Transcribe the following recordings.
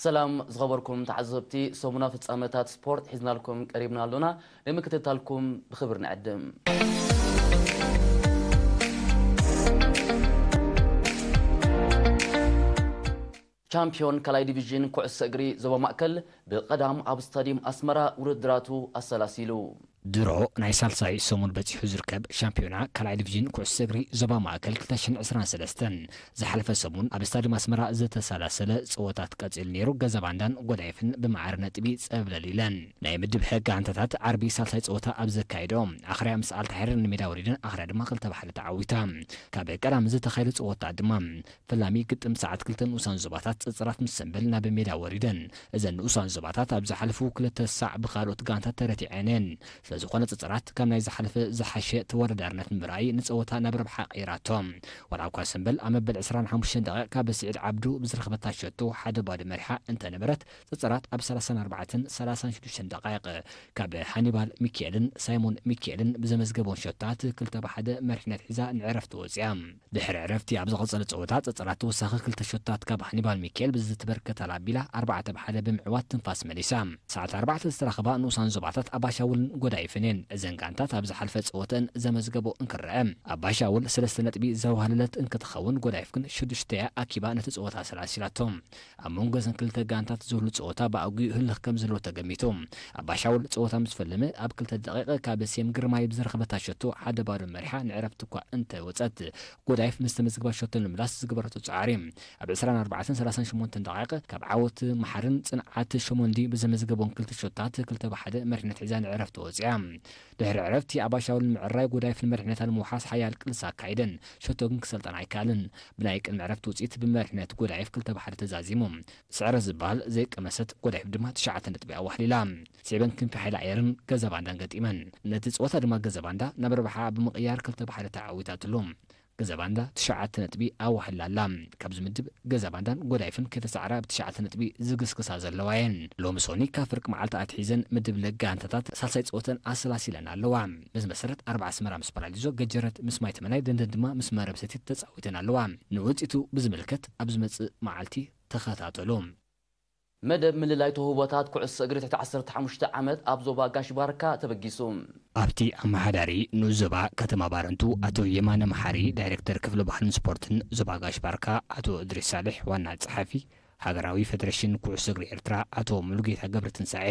ሰላም ዝኸበርኩም ተዓዘብቲ፣ ሰሙና ፍጻመታት ስፖርት ሒዝናልኩም ቀሪብና ኣሎና። ንምክትታልኩም ብኽብሪ ንዕድም። ቻምፒዮን ካልኣይ ዲቪዥን ኩዕሶ እግሪ ዞባ ማእከል ብቐዳም ኣብ ስታዲየም ኣስመራ ውድድራቱ ኣሰላሲሉ። ድሮ ናይ ሳልሳይ ሰሙን በጺሑ ዝርከብ ሻምፒዮና ካልኣይ ዲቪዥን ኩዕሶ እግሪ ዞባ ማእከል ክልተ ሽሕን ዕስራን ሰለስተን ዝሓለፈ ሰሙን ኣብ ስታዲየም ኣስመራ ዝተሰላሰለ ጸወታት ቀጺሉ ነይሩ። ገዛ ባንዳን ጎዳይፍን ብማዕረ ነጥቢ ጸብለል ኢለን። ናይ ምድብ ሕጊ ጋንታታት ዓርቢ ሳልሳይ ጸወታ ኣብ ዘካየዶ ኣኽርያ ምስ ኣልታሒር ንሜዳ ወሪደን ኣኽርያ ድማ ክልተ ብሓደ ተዓዊታ። ካብ ቀዳም ዝተኻየደ ጸወታ ድማ ፈላሚ ግጥም ሰዓት ክልተ ንኡሳን ዞባታት ጸጸራት ምስ ሰምበል ናብ ሜዳ ወሪደን። እዘን ንኡሳን ዞባታት ኣብ ዝሓለፉ ክልተ ሳዕ ብኻልኦት ጋንታት ተረቲዐን እየን። ስለዝኾነ ጸጸራት ካብ ናይ ዝሓለፈ ዝሓሸ ተወዳዳርነት ንምርኣይ ንጸወታ ናብ ረብሓ ቀይራቶ። ዋላ እኳ ሰምበል ኣብ መበል ዕስራን ሓሙሽተን ደቂቕ ካብ ስዒድ ዓብዱ ብዝረኸበታ ሸቶ ሓደ ባዶ መሪሓ እንተነበረት፣ ጸጸራት ኣብ ሰላሳን ኣርባዕተን ሰላሳን ሽዱሽተን ደቂቕ ካብ ሃኒባል ሚካኤልን ሳይሞን ሚካኤልን ብዘመዝገቦን ሸቶታት ክልተ ብሓደ መሪሕነት ሒዛ ንዕረፍቲ ወጽያ። ድሕሪ ዕረፍቲ ኣብ ዝቐጸለ ጸወታ ጸጸራት ተወሳኺ ክልተ ሸቶታት ካብ ሃኒባል ሚካኤል ብዝተበርከታላ ኣቢላ ኣርባዕተ ብሓደ ብምዕዋት ትንፋስ መሊሳ። ሰዓት ኣርባዕተ ዝተረኸባ ንኡሳን ዞባታት ኣባሻውልን ጎዳይፍን እየን። እዘን ጋንታት ኣብ ዝሓለፈ ጸወተን ዘመዝገቦ እንክረአ፣ ኣባሻውል ሰለስተ ነጥቢ ዘዋህለለት እንክትኸውን፣ ጎዳይፍ ግን ሽዱሽተ እያ ኣኪባ ነቲ ጸወታ ኣሰላሲላቶ። ኣብ መንጎ እዘን ክልተ ጋንታት ዝህሉ ጸወታ ብኣግኡ ህልኽ ከም ዝህልዎ ተገሚቱ። ኣባሻውል ጸወታ ምስ ፈለመ ኣብ ክልተ ደቂቕ ካብ ሴም ግርማይ ብዝረኸበታ ሸቶ ሓደ ባዶ መሪሓ ንዕረፍቲ እኳ እንተወጸት፣ ጎዳይፍ ንዝተመዝግባ ሸቶ ንምምላስ ዝገበረቶ ጻዕሪ ኣብ ዕስራን ኣርባዕተን ሰላሳን ሸሞንተን ደቂቕ ካብ ዓወት መሓርን ጽንዓት ሸሞንዲ ብዘመዝገቦን ክልተ ሸቶታት ክልተ ብሓደ መሪሕነት ሒዛ ንዕረፍቲ ወጺኣ። ድሕሪ ዕረፍቲ ኣባሻውል ንምዕራይ ጎዳይፍ ንመሪሕነታ ንምውሓስ ሓያል ቅልሲ ኣካይደን፣ ሸቶ ግን ክሰልጠን ኣይከኣልን። ብናይ ቅድሚ ዕረፍቲ ውጽኢት ብመሪሕነት ጎዳይፍ ክልተ ብሓደ ተዛዚሙ። ስዕረት ዝበሃል ዘይቀመሰት ጎዳይፍ ድማ ትሽዓተ ነጥቢ ኣዋህሊላ። ስዒበን ክንፊ ሓይሊ ኣየርን ገዛ ባንዳን ገጢመን። ነቲ ጸወታ ድማ ገዛ ባንዳ ናብ ረብሓ ብምቕያር ክልተ ብሓደ ተዓዊታትሉ። ገዛ ባንዳ ትሽዓተ ነጥቢ ኣዋህላ ኣላ። ካብዚ ምድብ ገዛ ባንዳን ጎዳይፍን ከይተሳዕራ ብትሽዓተ ነጥቢ ዝግስግሳ ዘለዋ እየን። ሎሚ ሶኒ ካብ ፍርቂ መዓልቲ ኣትሒዘን ምድብ ለጋ ጋንታታት ሳልሳይ ጸወተን ኣሰላሲለን ኣለዋ። በዚ መሰረት ኣርባ ኣስመራ ምስ ፓራዲዞ፣ ገጀረት ምስ ማይ ተመናይ፣ ደንደን ድማ ምስ መረብ ሰቲት ተጻዊተን ኣለዋ። ንውጽኢቱ ብዝምልከት ኣብ ዝመጽእ መዓልቲ ተኸታተሉ። መደብ ምልላይ ተውህቦታት ኩዕሶ እግሪ ትሕቲ ዓሰርተ ሓሙሽተ ዓመት ኣብ ዞባ ጋሽ ባርካ ተበጊሱ። ኣብቲ ኣመሓዳሪ ንኡስ ዞባ ከተማ ባረንቱ ኣቶ የማነ መሓሪ፣ ዳይሬክተር ክፍሊ ባህልን ስፖርትን ዞባ ጋሽ ባርካ ኣቶ እድሪስ ሳልሕ፣ ዋና ጸሓፊ ሃገራዊ ፌደሬሽን ኩዕሶ እግሪ ኤርትራ ኣቶ ሙሉጌታ ገብረትንሳኤ፣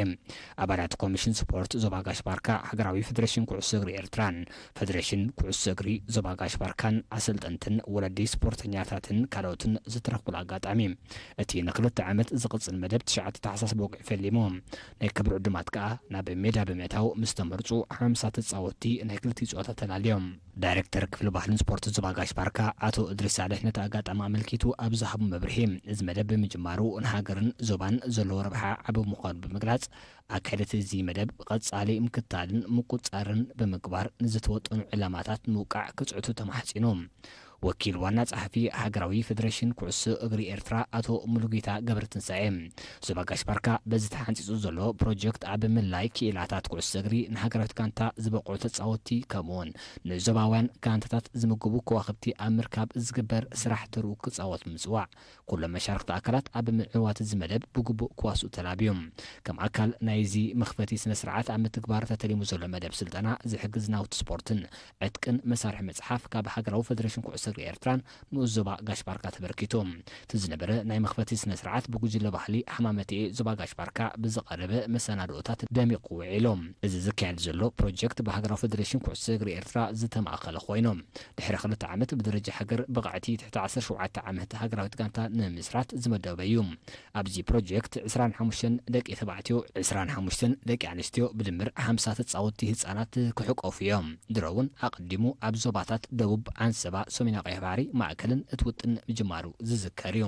ኣባላት ኮሚሽን ስፖርት ዞባ ጋሽ ባርካ፣ ሃገራዊ ፌደሬሽን ኩዕሶ እግሪ ኤርትራን ፌደሬሽን ኩዕሶ እግሪ ዞባ ጋሽ ባርካን ኣሰልጠንትን ወለዲ ስፖርተኛታትን ካልኦትን ዝተረኽቡሉ ኣጋጣሚ፣ እቲ ንክልተ ዓመት ዝቕጽል መደብ ትሽዓተ ታሕሳስ ብወግዒ ፈሊሙ። ናይ ክብሪ ዕዱማት ከኣ ናብ ሜዳ ብምእታው ምስ ተመርጹ ሓምሳ ተጻወትቲ ናይ ክልቲኡ ጸወታ ተላልዮም። ዳይሬክተር ክፍሊ ባህልን ስፖርትን ዞባ ጋሽ ባርካ ኣቶ እድሪስ ሳልሕ ነቲ ኣጋጣሚ ኣመልኪቱ ኣብ ዝሃቦ መብርሂ፣ እዚ መደብ ብምጅማሩ ንሃገርን ዞባን ዘለዎ ረብሓ ዓቢ ምዃኑ ብምግላጽ፣ ኣካየድቲ እዚ መደብ ቀጻሊ ምክትታልን ምቁጽጻርን ብምግባር ንዝተወጠኑ ዕላማታት ንምውቃዕ ክጽዕቱ ተማሕጺኑ። ወኪል ዋና ጸሓፊ ሃገራዊ ፌደሬሽን ኩዕሶ እግሪ ኤርትራ ኣቶ ሙሉጌታ ገብረትንሳኤ፣ ዞባ ጋሽ ባርካ በዚ ተሓንጺጹ ዘሎ ፕሮጀክት ኣብ ምልላይ ክኢላታት ኩዕሶ እግሪ ንሃገራዊት ጋንታ ዝበቕዑ ተጻወትቲ ከምኡውን ንዞባውያን ጋንታታት ዝምግቡ ከዋኽብቲ ኣብ ምርካብ ዝግበር ስራሕ ተርኡ ክጻወት ብምጽዋዕ፣ ኩሎም መሻርኽቲ ኣካላት ኣብ ምዕዋት እዚ መደብ ብግቡእ ክዋስኡ ተላብዮም። ከም ኣካል ናይዚ መኽፈቲ ስነ ስርዓት ኣብ ምትግባር ተተሊሙ ዘሎ መደብ ስልጠና ዝሕግዝ ናውቲ ስፖርትን ዕጥቅን መሳርሒ መጽሓፍ ካብ ሃገራዊ ፌደሬሽን ኩዕሶ እግሪ ኤርትራን ንኡስ ዞባ ጋሽ ባርካ ተበርኪቱ። እቲ ዝነበረ ናይ መኽፈቲ ስነ ስርዓት ብጉጅለ ባህሊ ሓማመቴ ዞባ ጋሽ ባርካ ብዝቐረበ መሰናድኦታት ደሚቑ ውዒሉ። እዚ ዝካየድ ዘሎ ፕሮጀክት ብሃገራዊ ፌደሬሽን ኩዕሶ እግሪ ኤርትራ ዝተማእከለ ኮይኑ፣ ድሕሪ ክልተ ዓመት ብደረጃ ሃገር ብቕዕቲ ትሕቲ ዓሰርተ ሸውዓተ ዓመት ሃገራዊት ጋንታ ንምስራት ዝመደበ እዩ። ኣብዚ ፕሮጀክት ዕስራን ሓሙሽተን ደቂ ተባዕትዮ፣ ዕስራን ሓሙሽተን ደቂ ኣንስትዮ፣ ብድምር ሓምሳ ተጻወትቲ ህጻናት ክሕቆፉ እዮም። ድሮ እውን ኣቐዲሙ ኣብ ዞባታት ደቡብ፣ ዓንሰባ፣ ሰሜናዊ ቀይሕ ባሕሪ፣ ማእከልን እቲ ውጥን ምጅማሩ ዝዝከር እዩ።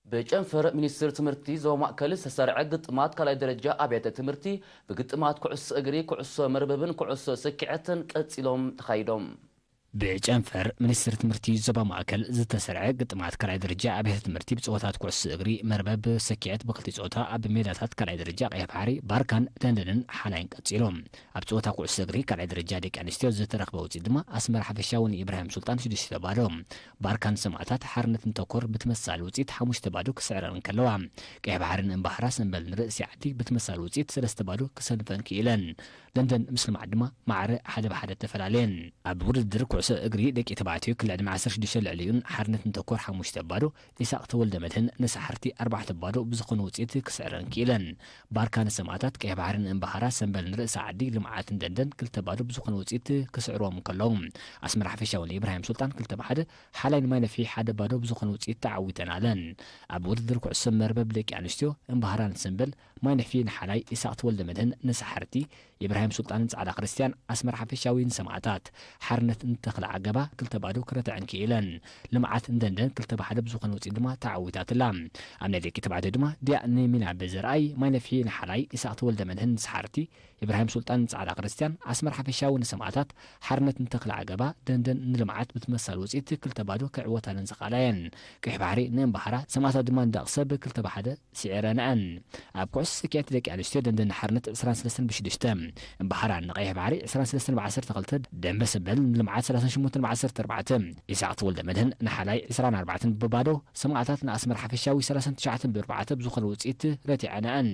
ብጨንፈር ሚኒስትሪ ትምህርቲ ዞባ ማእከል ዝተሰርዐ ግጥማት ካልኣይ ደረጃ ኣብያተ ትምህርቲ ብግጥማት ኩዕሶ እግሪ፣ ኩዕሶ መርበብን ኩዕሶ ስኪዐትን ቀጺሎም ተኻይዶም። ብጨንፈር ሚኒስትሪ ትምህርቲ ዞባ ማእከል ዝተሰርዐ ግጥማት ካልኣይ ደረጃ ኣብያተ ትምህርቲ ብፀወታት ኩዕሶ እግሪ መርበብ ሰኪዐት ብክልቲ ፆታ ኣብ ሜዳታት ካልኣይ ደረጃ ቀይሕ ባሕሪ፣ ባርካን ደንደንን ሓላይን ቀፂሎም። ኣብ ፀወታ ኩዕሶ እግሪ ካልኣይ ደረጃ ደቂ ኣንስትዮ ዝተረኽበ ውፅኢት ድማ ኣስመራ ሓፈሻዊ ንኢብራሂም ሱልጣን ሽዱሽተ ባዶ፣ ባርካን ሰማእታት ሓርነት እንተኮር ብተመሳሳሊ ውፅኢት ሓሙሽተ ባዶ ክስዕረን እንከለዋ፣ ቀይሕ ባሕሪ ንእምባህራ ሰንበል ንርእሲ ዓዲ ብተመሳሳሊ ውፅኢት ሰለስተ ባዶ ክሰንፈን ክኢለን። ደንደን ምስ ልምዓት ድማ ማዕረ ሓደ ብሓደ ተፈላለየን። ኣብ ውድድር ኩዕሶ እግሪ ደቂ ተባዕትዮ ክልተ ዕድመ ዓሰርተ ሽዱሽተ ልዕሊኡን ሓርነት እንተኮር ሓሙሽተ ባዶ፣ ኢሳቅ ተወልደ መድህን ንሳሕርቲ ኣርባዕተ ባዶ ብዝኾነ ውፅኢት ክስዕረን ክኢለን። ባርካ ንሰማእታት፣ ቀይሕ ባሕሪ ንእምባሃራ ሰንበል ንርእሲ ዓዲ ልምዓት እንደንደን ክልተ ባዶ ብዝኾነ ውፅኢት ክስዕርዎም እንከለዉ፣ ኣስመራ ሓፈሻዊ ንኢብራሂም ሱልጣን ክልተ ብሓደ፣ ሓላይ ንማይ ነፍሒ ሓደ ባዶ ብዝኾነ ውፅኢት ተዓዊተን ኣለን። ኣብ ውድድር ኩዕሶ መርበብ ደቂ ኣንስትዮ እምባሃራ ንሰንበል፣ ማይ ነፍሒ ንሓላይ፣ ኢሳቅ ተወልደ መድህን ንሳሕርቲ፣ ኢብራሂም ሱልጣንን ጻዕዳ ክርስቲያን ኣስመራ ሓፈሻዊ ንሰማእታት፣ ሓርነት ንተኽለ ዓገባ ክልተ ባዶ ክረትዐን ክኢለን። ልምዓት እንደንደን ክልተ ብሓደ ብዝኾነ ውፅኢት ድማ ተዓዊታትላ። ኣብ ናይ ደቂ ተባዕትዮ ድማ ዲያ ንሚና ብዘርኣይ፣ ማይ ነፍሒ ንሓላይ፣ ኢሳቅ ተወልደ መድህን ንሳሕርቲ፣ ኢብራሂም ሱልጣን ጻዕዳ ክርስቲያን ኣስመራ ሓፈሻዊ ንሰማእታት፣ ሓርነት ንተኽለ ዓገባ ደንደን ንልምዓት ብትመሳል ውፅኢት ክልተ ባዶ ክዕወታለን ዝኸኣላየን። ቀይሕ ባሕሪ ንእምባሃራ ሰማእታት ድማ ንዳቕ ሰብ ክልተ ብሓደ ስዒረንአን። ኣብ ኩዕሶ ስኪዔት ደቂ ኣንስትዮ ደንደን ንሓርነት ዕስራን ሰለስተን ብሽዱሽተ፣ እምባሃራ ንቐይሕ ባሕሪ ዕስራን ሰለስተን ብዓሰርተ ክልተ፣ ደንበ ሰበል ንልምዓት ሰላሳን ሸሞንተን ብዓሰርተ ኣርባዕተ፣ ኢሳቅ ተወልደ መድህን ንሓላይ ዕስራን ኣርባዕተን ብባዶ፣ ሰማእታት ንኣስመራ ሓፈሻዊ ሰላሳን ትሽዓተን ብኣርባዕተ ብዝኾነ ውፅኢት ረቲዐንአን።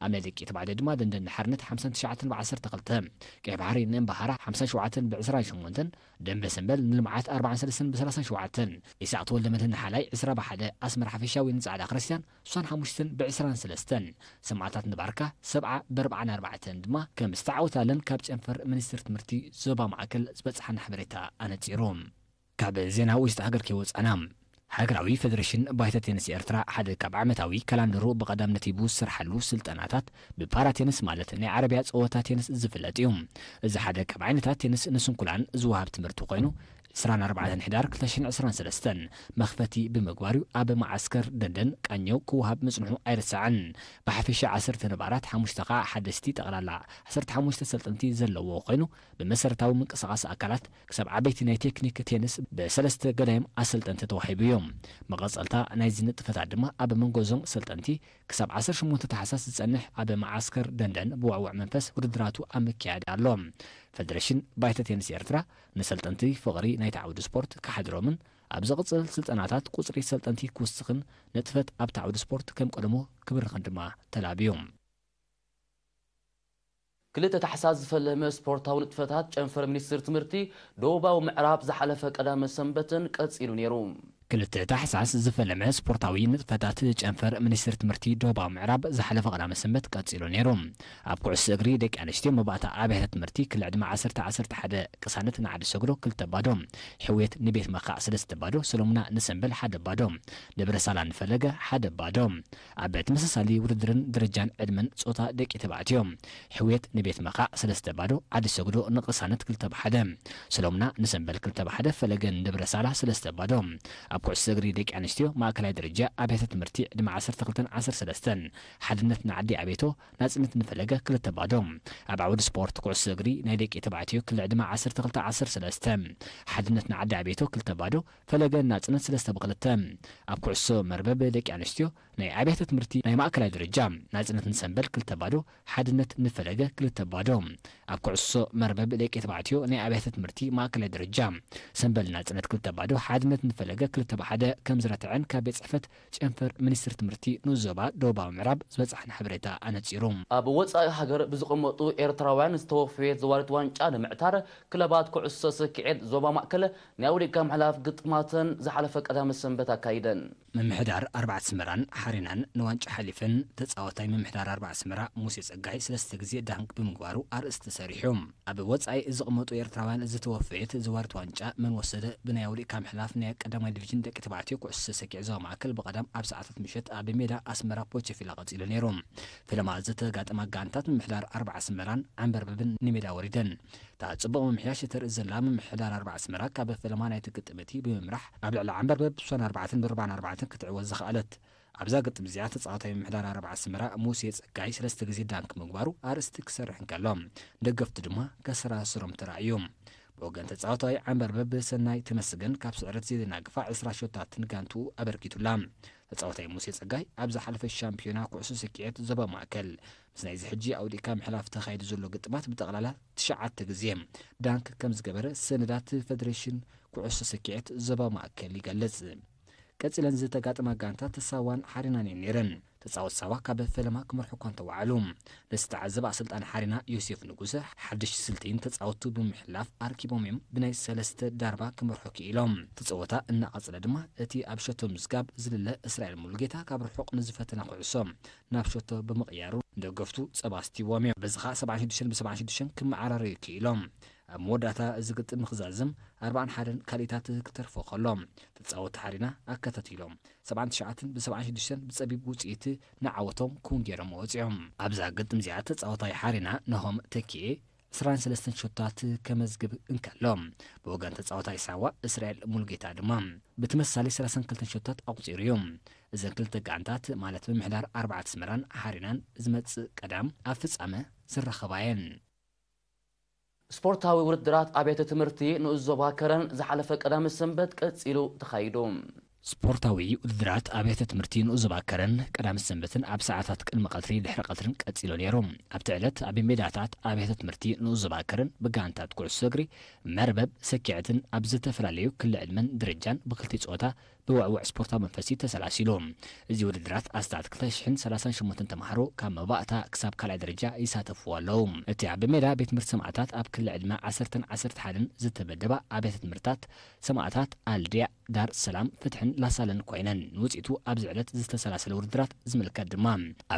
ኣብ ናይ ደቂ ተባዕትዮ ድማ ደንደን ንሓርነት ሓምሳን ትሽዓተን ብዓሰርተ ክልተ፣ ቀይሕ ባሕሪ ንእምባሃራ ሓምሳን ሸውዓተን ብዕስራን ሸሞንተን፣ ደንበ ሰንበል ንልምዓት ኣርባዓን ሰለስተን ብሰላሳን ሸውዓተን፣ ኢሳቅ ተወልደ መድህን ንሓላይ ዕስራ ብሓደ፣ ኣስመራ ሓፈሻዊ ንጻዕዳ ክርስቲያን ሱሳን ሓሙሽተን ብዕስራን ሰለስተን፣ ሰማእታት ንባርካ ሰብዓ ብኣርባዓን ኣርባዕተን ድማ ከም ዝተዓወታለን ካብ ጨንፈር ሚኒስትሪ ትምህርቲ ዞባ ማእከል ዝበጽሓና ሓበሬታ ኣነጺሩ። ካብ ዜና ውሽጢ ሃገር ከይወጻና፣ ሃገራዊ ፌደሬሽን ባይታ ቴኒስ ኤርትራ ሓደ ካብ ዓመታዊ ካላንደሩ ብቐዳምነት ሂቡ ዝሰርሓሉ ስልጠናታት ብፓራ ቴኒስ ማለት ናይ ዓረብያ ጸወታ ቴኒስ ዝፍለጥ እዩ። እዚ ሓደ ካብ ዓይነታት ቴኒስ ንስንኩላን ዝወሃብ ትምህርቲ ኮይኑ፣ ዕስራን ኣርባዕተን ሕዳር ክልተ ሽሕን ዕስራን ሰለስተን መኽፈቲ ብምግባር እዩ ኣብ መዓስከር ደንደን ቃኘው ክወሃብ ምጽንሑ ኣይርሳዕን። ብሓፈሻ ዓሰርተ ነባራት፣ ሓሙሽተ ከኣ ሓደስቲ፣ ጠቕላላ ዓሰርተ ሓሙሽተ ሰልጠንቲ ዘለዎ ኮይኑ፣ ብመሰረታዊ ምንቅስቓስ ኣካላት ክሳብ ዓበይቲ ናይ ቴክኒክ ቴኒስ ብሰለስተ ገዳይም ኣሰልጠንቲ ተዋሂቡ እዩ። መቐጸልታ ናይዚ ንጥፈታት ድማ ኣብ መንጎ እዞም ሰልጠንቲ ክሳብ ዓሰርተ ሸሞንተ ታሕሳስ ዝጸንሕ ኣብ መዓስከር ደንደን ብውዕዉዕ መንፈስ ውድድራቱ ኣብ ምክያድ ኣሎ። ፌደሬሽን ባይታ ቴኒስ ኤርትራ ንሰልጠንቲ ፍቕሪ ናይቲ ዓውዲ ስፖርት ክሓድሮምን ኣብ ዝቕጽል ስልጠናታት ቁጽሪ ሰልጠንቲ ክውስኽን ንጥፈት ኣብቲ ዓውዲ ስፖርት ከም ቀደሙ ክብርኽን ድማ ተላብዩ። ክልተ ታሕሳስ ዝፈለመ ስፖርታዊ ንጥፈታት ጨንፈር ሚኒስትሪ ትምህርቲ ደቡባዊ ምዕራብ ዝሓለፈ ቀዳመ ሰንበትን ቀጺሉ ነይሩ። ክልተ ታሕሳስ ዝፈለመ ስፖርታዊ ንጥፈታት ጨንፈር ሚኒስትሪ ትምህርቲ ደቡባዊ ምዕራብ ዝሓለፈ ቀዳመ ሰንበት ቀጺሉ ነይሩ። ኣብ ኩዕሶ እግሪ ደቂ ኣንስትዮ መባእታ ኣብያተ ትምህርቲ ክልተ ዕድመ ዓሰርተ ዓሰርተ ሓደ ቅሳነት ንዓዲ ሰግዶ ክልተ ባዶ፣ ሕውየት ንቤት መኻእ ሰለስተ ባዶ፣ ሰሎሙና ንሰንበል ሓደ ባዶ፣ ደብረ ሳላ ንፈለገ ሓደ ባዶ። ኣብ ተመሳሳሊ ውድድርን ደረጃን ዕድመን ጾታ ደቂ ተባዕትዮ፣ ሕውየት ንቤት መኻእ ሰለስተ ባዶ፣ ዓዲ ሰግዶ ንቅሳነት ክልተ ብሓደ፣ ሰሎምና ንሰንበል ክልተ ብሓደ፣ ፈለገ ንደብረ ሳላ ሰለስተ ባዶ። ኣብ ኩዕሶ እግሪ ደቂ ኣንስትዮ ማእከላይ ደረጃ ኣብያተ ትምህርቲ ዕድመ ዓሰርተ ክልተን ዓሰርተ ሰለስተን፣ ሓድነት ንዓዲ ኣቤቶ፣ ናጽነት ንፈለገ ክልተ ባዶ። ኣብ ዓውዲ ስፖርት ኩዕሶ እግሪ ናይ ደቂ ተባዕትዮ ክልተ ዕድመ ዓሰርተ ክልተ ዓሰርተ ሰለስተ፣ ሓድነት ንዓዲ ኣቤቶ ክልተ ባዶ፣ ፈለገ ናጽነት ሰለስተ ብክልተ። ኣብ ኩዕሶ መርበብ ደቂ ኣንስትዮ ናይ ኣብያተ ትምህርቲ ናይ ማእከላይ ደረጃ፣ ናጽነት ንሰንበል ክልተ ባዶ፣ ሓድነት ንፈለገ ክልተ ባዶ። ኣብ ኩዕሶ መርበብ ደቂ ተባዕትዮ ናይ ኣብያተ ትምህርቲ ማእከላይ ደረጃ፣ ሰንበል ናጽነት ክልተ ባዶ፣ ሓድነት ንፈለገ ክልተ ብሓደ ከም ዝረትዐን ካብ ቤት ጽሕፈት ጨንፈር ሚኒስትሪ ትምህርቲ ንኡስ ዞባ ደቡባዊ ምዕራብ ዝበጽሓና ሓበሬታ ኣነጺሩ። ኣብ ወጻኢ ሃገር ብዝቕመጡ ኤርትራውያን ዝተወፈየት ዘዋሪት ዋንጫ ንምዕታር ክለባት ኩዕሶ ስኪዔት ዞባ ማእከል ናይ ኣውዲቕካ ምሕላፍ ግጥማተን ዝሓለፈ ቀዳመ ሰንበት ኣካይደን። ምምሕዳር ኣርባዕተ ኣስመራን ሓሬናን ንዋንጫ ሓሊፈን። ተጻዋታይ ምምሕዳር ኣርባዕተ ኣስመራ ሙሴ ጸጋይ ሰለስተ ግዜ ዳንክ ብምግባሩ ኣርእስቲ ሰሪሑ። ኣብ ወጻኢ ዝቕመጡ ኤርትራውያን ዝተወፈየት ዘዋሪት ዋንጫ መን ወሰደ? ብናይ ኣውዲቕካ ምሕላፍ ናይ ቀዳማይ ዲቪዥን ደቂ ተባዕትዮ ኩዕሶ ሰኪዔት ዞባ ማእከል ብቐዳም ኣብ ሰዓታት ምሸት ኣብ ሜዳ ኣስመራ ፖቸፊላ ቀጺሉ ነይሩ። ፈለማ ዝተጋጠማ ጋንታት ምምሕዳር ኣርባዕተ ኣስመራን ዓንበርበብን ንሜዳ ወሪደን። እታ ጽቡቕ ምምሕያሽ እተርኢ ዘላ ምምሕዳር ኣርባዕተ ኣስመራ ካብ ፈለማ ናይቲ ግጥም እቲ ብምምራሕ ኣብ ልዕሊ ዓንበርበብ ሱሳን ኣርባዕተን ብኣርባዓን ኣርባዕተን ክትዕወት ዝኸኣለት። ኣብዛ ግጥም እዚኣ ተጻዋታይ ምምሕዳር ኣርባዕተ ኣስመራ ሙሴ ጸጋይ ሰለስተ ግዜ ዳንክ ምግባሩ ኣርእስቲ ክሰርሕ እንከሎ፣ ደገፍቱ ድማ ከሰራስሮም ተራእዩ። ብወገን ተጻዋታይ ዓንበርበብ ሰናይ ተመስገን ካብ ስዕረት ዘይናግፋ ዕስራ ሸቶታት ንጋንቱ ኣበርኪቱላ። ተጻዋታይ ሙሴ ጸጋይ ኣብ ዝሓለፈ ሻምፒዮና ኩዕሶ ስኪዔት ዞባ ማእከል ምስ ናይዚ ሕጂ ኣውዲእካ ምሕላፍ ተኻይዱ ዘሎ ግጥማት ብጠቕላላ ትሽዓተ ግዜ ዳንክ ከም ዝገበረ ሰነዳት ፈደሬሽን ኩዕሶ ስኪዔት ዞባ ማእከል ይገልጽ። ቀጺለን ዝተጋጠማ ጋንታት ሳዋን ሓሪናን እየን ነይረን። ተጻወት ሳዋ ካብ ፈለማ ክመርሑ እኳ እንተወዓሉ፣ ነቲ ተዓዘበ ኣሰልጣኒ ሓሪና ዮሴፍ ንጉሰ ሓድሽ ስልቲ ንተጻወቱ ብምሕላፍ ኣርኪቦም እዮም ብናይ ሰለስተ ዳርባ ክመርሑ ክኢሎም። እቲ ጸወታ እናቐጸለ ድማ እቲ ኣብ ሸቶ ምዝጋብ ዝልለ እስራኤል ሙሉጌታ ካብ ርሑቕ ንዝፈተና ኩዕሶ ናብ ሸቶ ብምቕያሩ ንደገፍቱ ጸባ ኣስቲዎም እዮም። በዚ ኸኣ ሰብዓን ሽዱሽተን ብ ሰብዓን ሽዱሽተን ክመዓራረዩ ክኢሎም። ኣብ መወዳእታ እዚ ግጥም ክዛዝም ኣርባዓን ሓደን ካልኢታት ክተርፎ ከሎ፣ ተጻወቲ ሓሪና ኣከታቲሎም ሰብዓን ትሽዓተን ብ ሰብዓን ሽዱሽተን ብጸቢብ ውጽኢት ንዓወቶም ክውን ገይሮም ወጺኦም። ኣብዛ ግጥም እዚኣ ተጻወታይ ሓሪና ናሆም ተኪኤ ዕስራን ሰለስተን ሸቶታት ከመዝግብ እንከሎ፣ ብወገን ተጻወታይ ሳዋ እስራኤል ሙሉጌታ ድማ ብተመሳሳሊ ሰላሳን ክልተን ሸቶታት ኣቑጺሩ እዩ። እዘን ክልተ ጋንታት ማለት ብምሕዳር ኣርባዕተ ኣስመራን ሓሪናን ዝመጽእ ቀዳም ኣብ ፍጻመ ዝራኸባ እየን። ስፖርታዊ ውድድራት ኣብያተ ትምህርቲ ንኡስ ዞባ ከረን ዝሓለፈ ቀዳመ ሰንበት ቀጺሉ ተኻይዱ። ስፖርታዊ ውድድራት ኣብያተ ትምህርቲ ንኡስ ዞባ ከረን ቀዳመ ሰንበትን ኣብ ሰዓታት ቅድሚ ቀትሪ ድሕሪ ቀትርን ቀጺሉ ነይሩ። ኣብቲ ዕለት ኣብ ሜዳታት ኣብያተ ትምህርቲ ንኡስ ዞባ ከረን ብጋንታት ኩዕሶ እግሪ መርበብ ሰኪዐትን ኣብ ዝተፈላለዩ ክሊ ዕድመን ደረጃን ብክልተ ጾታ ብውዕውዕ ስፖርታዊ መንፈስ እዩ ተሰላሲሉ። እዚ ውድድራት ኣስታት ክልተ ሽሕን ሰላሳን ሸሞንተን ተምሃሮ ካብ መባእታ ክሳብ ካልኣይ ደረጃ ይሳተፍዎ ኣለዉ። እቲ ኣብ ሜዳ ቤት ትምህርቲ ሰማእታት ኣብ ክሊ ዕድመ ዓሰርተን ዓሰርተ ሓደን ዝተመደባ ኣብያተ ትምህርትታት ሰማእታት ኣልድያ፣ ዳር ሰላም፣ ፍትሕን ላሳለን ኮይነን ንውጽኢቱ ኣብዚ ዕለት ዝተሰላሰለ ውድድራት ዝምልከት ድማ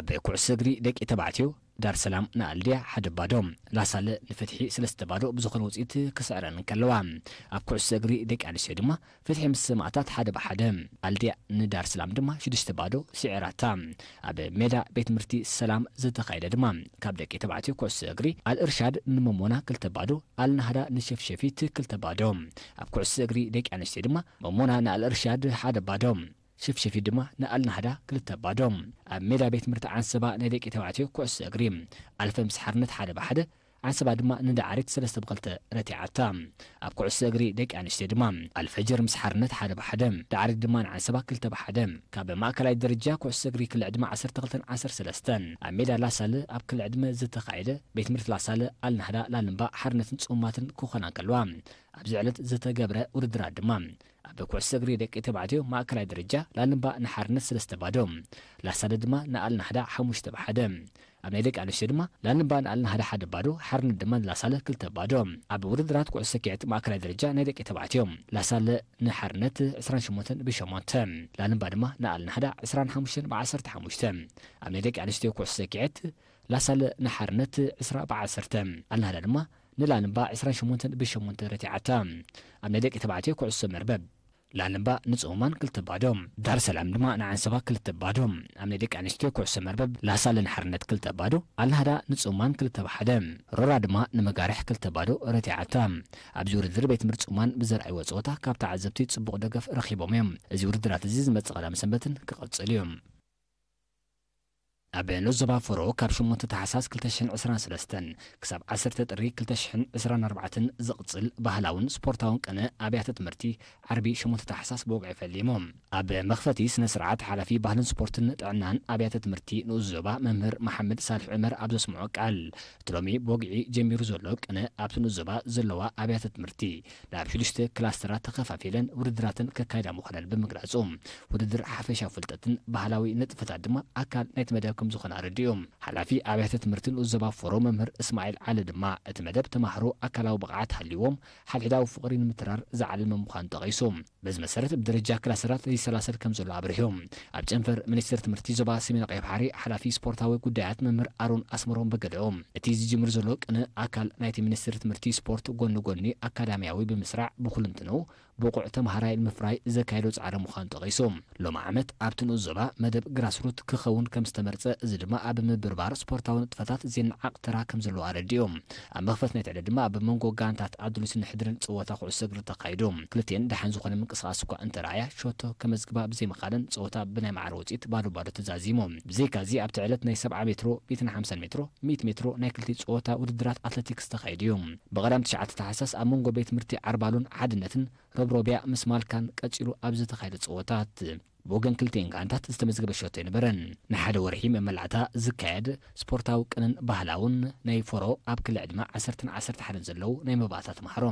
ኣብ ኩዕሶ እግሪ ደቂ ተባዕትዮ ዳር ሰላም ንኣልድያ ሓደ ባዶ፣ ላሳለ ንፍትሒ ሰለስተ ባዶ ብዝኾነ ውጽኢት ክስዕረን እንከለዋ፣ ኣብ ኩዕሶ እግሪ ደቂ ኣንስትዮ ድማ ፍትሒ ምስ ሰማእታት ሓደ ብሓደ፣ ኣልድያ ንዳር ሰላም ድማ ሽዱሽተ ባዶ ስዒራታ። ኣብ ሜዳ ቤት ትምህርቲ ሰላም ዝተኻየደ ድማ ካብ ደቂ ተባዕትዮ ኩዕሶ እግሪ ኣልእርሻድ ንመሞና ክልተ ባዶ፣ ኣልናህዳ ንሸፍሸፊት ክልተ ባዶ። ኣብ ኩዕሶ እግሪ ደቂ ኣንስትዮ ድማ መሞና ንኣልእርሻድ ሓደ ባዶ፣ ሽፍሽፊት ድማ ንኣልናህዳ ክልተ ባዶ። ኣብ ሜዳ ቤት ትምህርቲ ዓንሰባ ናይ ደቂ ተባዕትዮ ኩዕሶ እግሪ ኣልፈ ምስ ሓርነት ሓደ ብሓደ፣ ዓንሰባ ድማ ንዳዕሪት ሰለስተ ብክልተ ረቲዓታ። ኣብ ኩዕሶ እግሪ ደቂ ኣንስትዮ ድማ ኣልፈጅር ምስ ሓርነት ሓደ ብሓደ፣ ዳዕሪት ድማ ንዓንሰባ ክልተ ብሓደ። ካብ ማእከላይ ደረጃ ኩዕሶ እግሪ ክሊ ዕድመ ዓሰርተ ክልተን ዓሰርተ ሰለስተን ኣብ ሜዳ ላሳለ ኣብ ክሊ ዕድመ ዝተኻየደ ቤት ትምህርቲ ላሳለ ኣልናህዳ ላልምባ ሓርነትን ጽሙማትን ክኾና እንከለዋ፣ ኣብዚ ዕለት ዝተገብረ ውድድራት ድማ ኣብ ኩዕሶ እግሪ ደቂ ተባዕትዮ ማእከላይ ደረጃ ላልምባ ንሓርነት ሰለስተ ባዶ፣ ላሳለ ድማ ንኣልናህዳ ሓሙሽተ ብሓደ። ኣብ ናይ ደቂ ኣንስትዮ ድማ ላልምባ ንኣልናህዳ ሓደ ባዶ፣ ሓርነት ድማ ንላሳለ ክልተ ባዶ። ኣብ ውድድራት ኩዕሶ ሰኪዔት ማእከላይ ደረጃ ናይ ደቂ ተባዕትዮ ላሳለ ንሓርነት ዕስራን ሸሞንተን ብሸሞንተ፣ ላልምባ ድማ ንኣልናህዳ ዕስራን ሓሙሽተን ብዓሰርተ ሓሙሽተ። ኣብ ናይ ደቂ ኣንስትዮ ኩዕሶ ሰኪዔት ላሳለ ንሓርነት ዕስራ ብዓሰርተ፣ ኣልናህዳ ድማ ንላልምባ ዕስራን ሸሞንተን ብሸሞንተ ረቲዓታ። ኣብ ናይ ደቂ ተባዕትዮ ኩዕሶ መርበብ ላልምባ ንጽሙማን ክልተ ባዶ፣ ዳር ሰላም ድማ ንዓንሰባ ክልተ ባዶ። ኣብ ናይ ደቂ ኣንስትዮ ኩዕሶ መርበብ ላሳለ ንሓርነት ክልተ ባዶ፣ ኣልናህዳ ንጽሙማን ክልተ ብሓደ፣ ሮራ ድማ ንመጋርሕ ክልተ ባዶ ረቲዓታ። ኣብዚ ውድድር ቤት ትምህርቲ ጽሙማን ብዘርኣይዎ ጸወታ ካብ ተዓዘብቲ ጽቡቕ ደገፍ ረኺቦም እዮም። እዚ ውድድራት እዚ ዝመጽእ ቀዳም ሰንበትን ክቐጽል እዩ። ኣብ ንኡስ ዞባ ፎሮ ካብ ሸሞንተ ታሕሳስ ክልተ ሽሕን ዕስራን ሰለስተን ክሳብ ዓሰርተ ጥሪ ክልተ ሽሕን ዕስራን ኣርባዕተን ዝቕጽል ባህላውን ስፖርታውን ቅነ ኣብያተ ትምህርቲ ዓርቢ ሸሞንተ ታሕሳስ ብወግዒ ፈሊሙ። ኣብ መኽፈቲ ስነ ስርዓት ሓላፊ ባህልን ስፖርትን ጥዕናን ኣብያተ ትምህርቲ ንኡስ ዞባ መምህር መሓመድ ሳልሕ ዑመር ኣብ ዘስምዖ ቃል፣ እቲ ሎሚ ብወግዒ ጀሚሩ ዘሎ ቅነ ኣብቲ ንኡስ ዞባ ዘለዋ ኣብያተ ትምህርቲ ናብ ሽዱሽተ ክላስተራት ተኸፋፊለን ውድድራትን ከካይዳ ምዃነን ብምግላጹ፣ ውድድር ሓፈሻዊ ፍልጠትን ባህላዊ ንጥፈታት ድማ ኣካል ናይቲ መደብ ከም ዝኾነ ኣረዲኡ። ሓላፊ ኣብያተ ትምህርቲ ንኡስ ዞባ ፎሮ መምህር እስማዒል ዓሊ ድማ፣ እቲ መደብ ተማሃሮ ኣካላዊ ብቕዓት ሃልይዎም ሓድሕዳዊ ፍቕሪ ንምትራር ዝዓለመ ምዃኑ ጠቒሱ። በዚ መሰረት ብደረጃ ክላስተራት ይሰላሰል ከም ዘሎ ኣብሪሁ። ኣብ ጨንፈር ሚኒስትሪ ትምህርቲ ዞባ ሰሜን ቀይሕ ባሕሪ ሓላፊ ስፖርታዊ ጉዳያት መምህር ኣሮን ኣስመሮም በገደኦም፣ እቲ ዝጅምር ዘሎ ቅነ ኣካል ናይቲ ሚኒስትሪ ትምህርቲ ስፖርት ጎኒ ጎኒ ኣካዳሚያዊ ብምስራዕ ብኹልንትንኡ ብቑዕ ተምሃራይ ንምፍራይ ዘካየዶ ጻዕሪ ምዃኑ ጠቒሱ፣ ሎሚ ዓመት ኣብቲ ንኡስ ዞባ መደብ ግራስሩት ክኸውን ከም ዝተመርጸ እዚ ድማ ኣብ ምብርባር ስፖርታዊ ንጥፈታት ዜና ዓቕተራ ከም ዘለዎ ኣረዲኡ። ኣብ መኽፈት ናይቲ ዕለት ድማ ኣብ መንጎ ጋንታት ኣዱሊስን ሕድርን ጸወታ ኩዕሶ እግሪ ተኻይዱ። ክልቲኤን ደሓን ዝኾነ ምንቅስቓስ እኳ እንተረኣያ፣ ሸቶ ከመዝግባ ብዘይምኻለን ጸወታ ብናይ ማዕረ ውጽኢት ባዶ ባዶ ተዛዚሙ። ብዘይካዚ ኣብቲ ዕለት ናይ ሰብዓ ሜትሮ፣ ሚእትን ሓምሳን ሜትሮ፣ ሚእቲ ሜትሮ ናይ ክልቲኡ ጸወታ ውድድራት ኣትሌቲክስ ተኻይዱ እዩ። ብቐዳም ትሽዓተ ታሕሳስ ኣብ መንጎ ቤት ትምህርቲ ዓርባሎን ሓድነትን ረብሮብያ ምስ ማልካን ቀጺሉ ኣብ ዝተኻየደ ጸወታት ብወገን ክልቲኤን ጋንታት ዝተመዝገበ ሸቶ ኣይነበረን። ንሓደ ወርሒ መመላእታ ዝካየድ ስፖርታዊ ቅንን ባህላውን ናይ ፎሮ ኣብ ክሊ ዕድመ ዓሰርተን ዓሰርተ ሓደን ዘለዉ ናይ መባእታ ተምሃሮ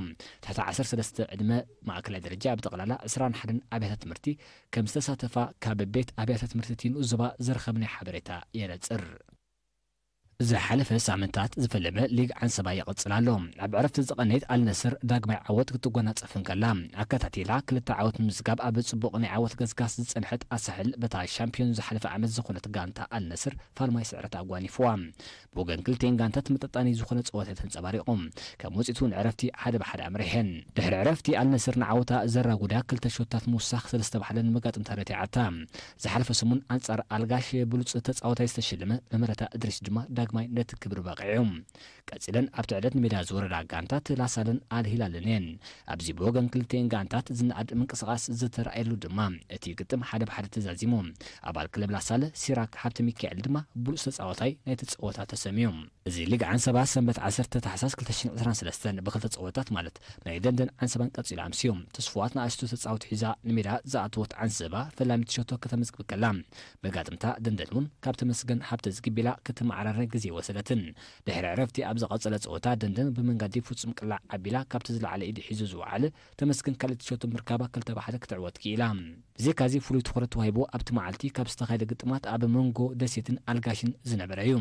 ትሕቲ ዓሰርተ ሰለስተ ዕድመ ማእከላይ ደረጃ ብጠቕላላ ዕስራን ሓደን ኣብያተ ትምህርቲ ከም ዝተሳተፋ ካብ ቤት ኣብያተ ትምህርቲ እቲ ንኡስ ዞባ ዝረኸብናዮ ሓበሬታ የነጽር። ዝሓለፈ ሳምንታት ዝፈለመ ሊግ ዓንሰባ ይቕጽል ኣሎ። ኣብ ዕረፍቲ ዝቐነየት ኣልነስር ዳግማይ ዓወት ክትጎናጸፍ እንከላ፣ ኣከታቲላ ክልተ ዓወት ምምዝጋብ ኣብ ጽቡቕ ናይ ዓወት ገስጋስ ዝጸንሐት ኣሳሕል፣ በታ ሻምፒዮን ዝሓለፈ ዓመት ዝኾነት ጋንታ ኣልነስር ፋልማይ ስዕረት ኣጓኒፍዋ። ብወገን ክልቲኤን ጋንታት ተመጣጣኒ ዝኾነ ጸወታ ተንጸባሪቑ። ከም ውጽኢቱ ንዕረፍቲ ሓደ ብሓደ ኣምሪሐን። ድሕሪ ዕረፍቲ ኣልነስር ንዓወታ ዘራጉዳ ክልተ ሸቶታት ምውሳኽ ሰለስተ ብሓደ ንመጋጥምታ ረቲዓታ። ዝሓለፈ ሰሙን ኣንጻር ኣልጋሽ ብሉጽ ተጻዋታይ ዝተሸለመ መመረታ እድሪስ ድማ ዳግማይ ነቲ ክብሪ በቒዑ። ቀጺለን ኣብቲ ዕለት ንሜዳ ዝወረዳ ጋንታት ላሳልን ኣልሂላልን እየን። ኣብዚ ብወገን ክልቲኤን ጋንታት ዝነኣድ ምንቅስቓስ ዝተራእየሉ ድማ እቲ ግጥም ሓደ ብሓደ ተዛዚሙ። ኣባል ክለብ ላሳለ ሲራክ ሃብተ ሚካኤል ድማ ብሉጽ ተጻዋታይ ናይቲ ጸወታ ተሰምዩ። እዚ ሊግ ዓንሰባ ሰንበት ዓሰርተ ታሕሳስ ክልተ ሽሕን ዕስራን ሰለስተን ብኽልተ ጸወታት ማለት ናይ ደንደን ዓንሰባን ቀጺሉ ኣምስዩ። ተስፉዋት ንኣሽቱ ተጻወቲ ሒዛ ንሜዳ ዝኣተወት ዓንሰባ ፈላሚት ሸቶ ከተመዝግብ ከላ፣ መጋጥምታ ደንደን እውን ካብ ተመስገን ሃብተ ዝግቢላ ክትመዓራረ ግዜ ወሰደትን። ድሕሪ ዕረፍቲ ኣብ ዝቐጸለ ጸወታ ደንደን ብመንገዲ ፍጹም ቅላዕ ኣቢላ ካብቲ ዝለዓለ ኢዱ ሒዙ ዝወዓለ ተመስገን ካልኣይቲ ሸቶ ምርካባ ክልተ ብሓደ ክትዕወት ክኢላ። ብዘይካዚ ፍሉይ ትኹረት ተዋሂቡ ኣብቲ መዓልቲ ካብ ዝተኻየደ ግጥማት ኣብ መንጎ ደሴትን ኣልጋሽን ዝነበረ እዩ።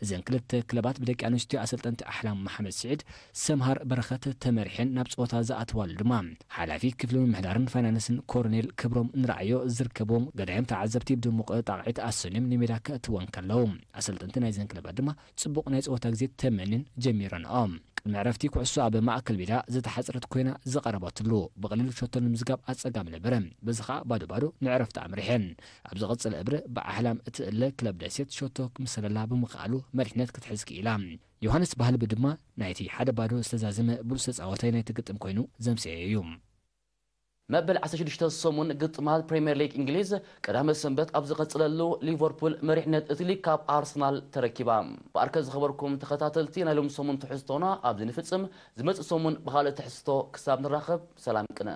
እዘን ክልተ ክለባት ብደቂ ኣንስትዮ ኣሰልጠንቲ ኣሕላም መሓመድ ስዒድ፣ ሰምሃር በረኸት ተመሪሐን ናብ ጸወታ ዝኣተዋሉ ድማ ሓላፊ ክፍሊ ምምሕዳርን ፋይናንስን ኮርኔል ክብሮም ንረኣዮ ዝርከብዎም ገዳይም ተዓዘብቲ ብድሙቕ ጣቕዒት ኣሰንዮም ንሜዳ ከእትወን ከለዉ፣ ኣሰልጠንቲ ናይዘን ክለባት ድማ ጽቡቕ ናይ ጸወታ ግዜ ተመንየን ጀሚረንኦ። ቅድሚ ዕረፍቲ ኩዕሶ ኣብ ማእከል ሜዳ ዝተሓጽረት ኮይና ዝቐረበትሉ፣ ብቐሊሉ ሸቶ ንምዝጋብ ኣጸጋሚ ነበረ። በዚ ኸኣ ባዶ ባዶ ንዕረፍቲ ኣምሪሐን። ኣብ ዝቐጸለ እብረ ብኣሕላም እትእለ ክለብ ደሴት ሸቶ ክምሰለላ ብምኽኣሉ መሪሕነት ክትሕዝ ክኢላ። ዮሃንስ ባህልቢ ድማ ናይቲ ሓደ ባዶ ዝተዛዘመ ብሉጽ ተጻዋታይ ናይቲ ግጥም ኮይኑ ዘምሰየ እዩ። መበል ዓሰርተ ሽዱሽተ ሰሙን ግጥማት ፕሪምየር ሊግ እንግሊዝ ቀዳመ ሰንበት ኣብ ዝቐጽለሉ፣ ሊቨርፑል መሪሕነት እቲ ሊግ ካብ ኣርሰናል ተረኪባ። እምበኣርከ ዝኸበርኩም ተኸታተልቲ፣ ናይ ሎም ሰሙን ትሕዝቶና ኣብዚ ንፍጽም። ዝመጽእ ሰሙን ብኻልእ ትሕዝቶ ክሳብ ንራኸብ፣ ሰላም ቅነ።